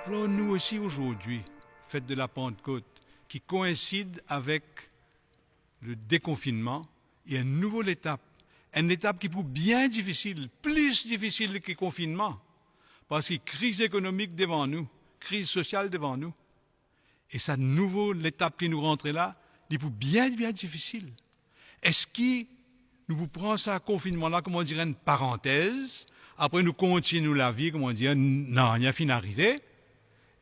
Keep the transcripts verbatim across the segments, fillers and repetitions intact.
Plor nou osi ozordi, fet de la Pantkot, ki koinsid avek le dekonfinnman e enn nouvo letap, enn letap ki pou bien difisil, plis difisil ki konfinnman, parski kriz ekonomik devan nou, kriz sosial devan nou. E sa nouvo letap ki nou rantre la, li pou bien, bien difisil. Eski nou pou pran sa konfinnman la, kouma dir, enn parantez, apre nou kontign nou lavi, kouma dir, nanye finn arive,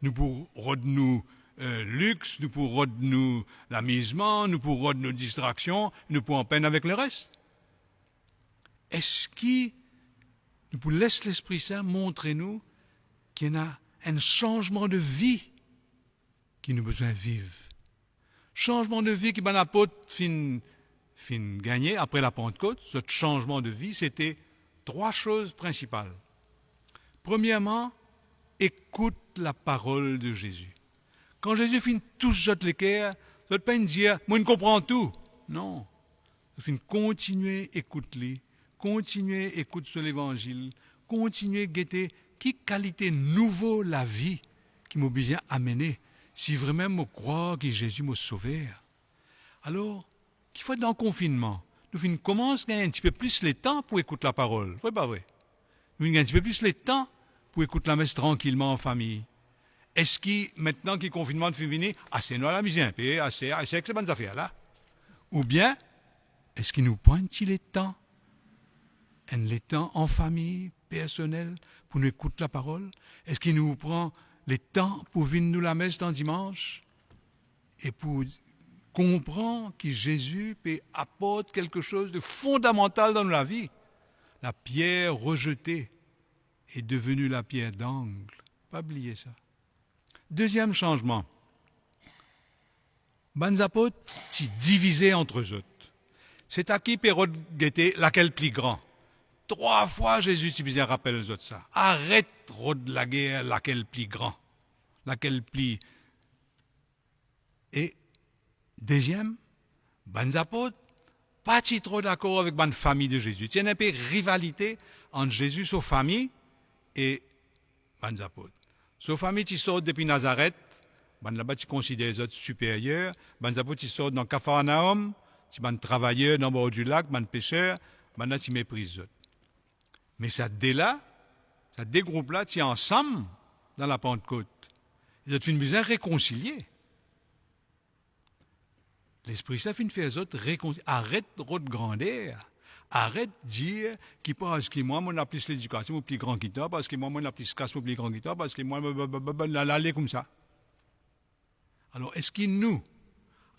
nou pou rod nou, eh, lix, nou pou rod nou lamizman, nou pou rod nou distraksion, nou pou anpenn avek leres? Eski nou pou les Lespri Sin montre nou ki ena enn sanzman de vi ki nou bizin viv? Sanzman de vi ki bann apot finn, finn gagne apre la Pantkot, zot sanzman de vi, sete trwa soz prinsipal. Premierman, ekout laparol de Zezi. Kan Zezi finn tous zot leker, zot pa'nn dir, "Mo inn konpran tou." Non. Zot finn kontigne ekout li, kontigne ekout so levanzil, kontigne gete ki kalite nouvo lavi ki mo bizin amene, si vremem mo krwar ki Zezi mo Sover. Alor, kifwa dan konfinnman, nou finn koumans gagn enn tipe plis letan pou ekout laparol, vre pa vre? Nou finn gagn enn tipe plis letan pou ekout lames trankilman an fami. Eski, mintnan ki konfinnman finn vini, ase nou al amize inpe, ase, ase ek sa bann zafer la? Oubien, eski nou pran enn ti letan, enn letan an fami, personel, pou nou ekout laparol? Eski nou pran letan pou vinn nou lames dan dimans e pou konpran ki Zezi pe aport kelke soz de fondamantal dan nou lavi? La pierre rejetée est devenue la pierre d'angle. Pa bliye sa. Deziem sanzman, bann apot ti divize ant zot. Setaki pe rod gete lakel pli gran. Trwa fwa Zezi ti bizin rapel zot sa. Aret rod lager lakel pli gran, lakel pli E deziem, bann apot pa ti tro dakor avek bann fami de Zezi. Ti ena inpe rivalite ant Zezi so fami e bann apot. So fami ti sort depi Nazaret, bann laba ti konsider zot siperyer, bann apot ti sort dan Kafarnaom, ti bann travayer dan bor dilak, bann peser, bann la ti mepriz zot. Me sa de la, sa de group la ti ansam dan Lapantkot. Zot finn bizin rekonsilie. Lespri Sin finn fer zot rekonsilie. Aret rod grander. Aret dir ki parski mwa, mo ena plis ledikasion, mo pli gran ki twa, parski mwa, mo ena plis kas, mo pli gran ki twa, parski mwa, blablabla, ale koumsa. Alor, eski nou,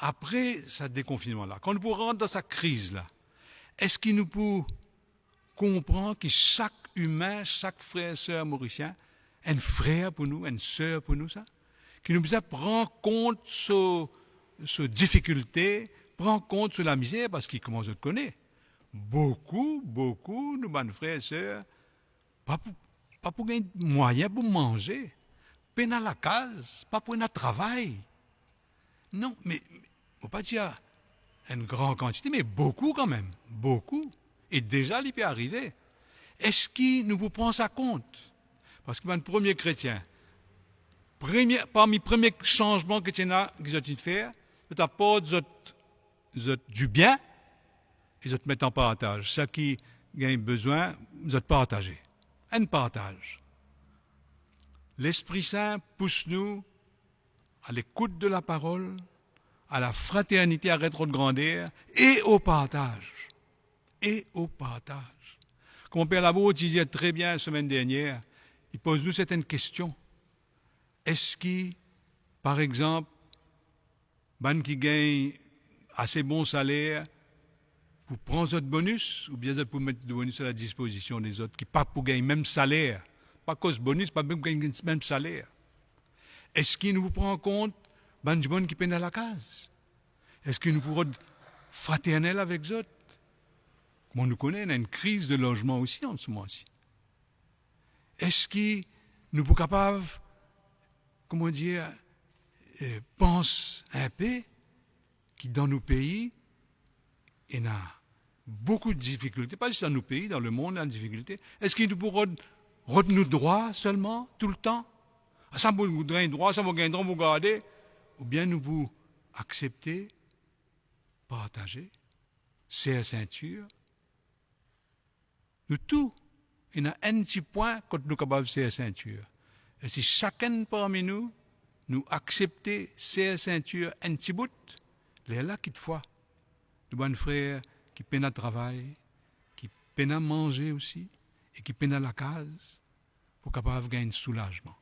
apre sa dekonfinnman la, kan nou pou rant dan sa kriz la, eski nou pou konpran ki sak imin, sak frer, ser morisien, enn frer pou nou, enn ser pou nou sa? Ki nou bizin pran kont so, so difikilte, pran kont so lamizer, parski kouma zot kone, boukou, boukou nou bann frer, ser, pa pou, pa pou gagn mwayin pou manze, pena lakaz, pa pou ena travay. Non, me, mo pa dir enn gran kantite, me boukou kanmem, boukou. E deza li pe arive. Eski nou pou pran sa kont? Parski bann premie kretien, premie, parmi premie sanzman ki ti ena, ki zot inn fer, zot aport zot, zot dibien, e zot met an partaz. Seki gagn bezwin, zot partaze. Enn partaz. Lespri Sin pous nou a lekout de laparol, a lafraternite, aret rod grander, e o partaz. E o partaz. Kouma Per Labour ti dir tre bien semenn dernier, li poz nou sertenn kestion. Eski, par exanp, bann ki gagn ase bon saler pou pran zot bonis, oubien zot pou met bonis a ladispozision lezot ki pa pou gagn mem saler? Pa koz bonis, pa mem gagn mem saler. Eski nou pou pran kont bann dimoun ki pena lakaz? Eski nou pou rod fraternel avek zot? Kouma nou kone, ena enn kriz de lozman osi an se moman si. Eski nou pou kapav, kouma dir, eh, pans inpe ki dan nou pei ena boukou difikilte, pa zis dan nou pei, dan lemond ena difikilte. Eski nou pou rod, rod nou drwa selman toultan? Sa mo gagn drwa, sa mo gagn drwa, mo garde. Oubien nou pou aksepte, partaze, ser sintir. Nou tou, ena enn ti pwin kot nou kapav ser sintir. E si sakenn parmi nou, nou aksepte ser sintir enn ti bout, lerla kitfwa, nou bann frer ki pena travay, ki pena manze osi, e ki pena lakaz, pou kapav gagn soulazman.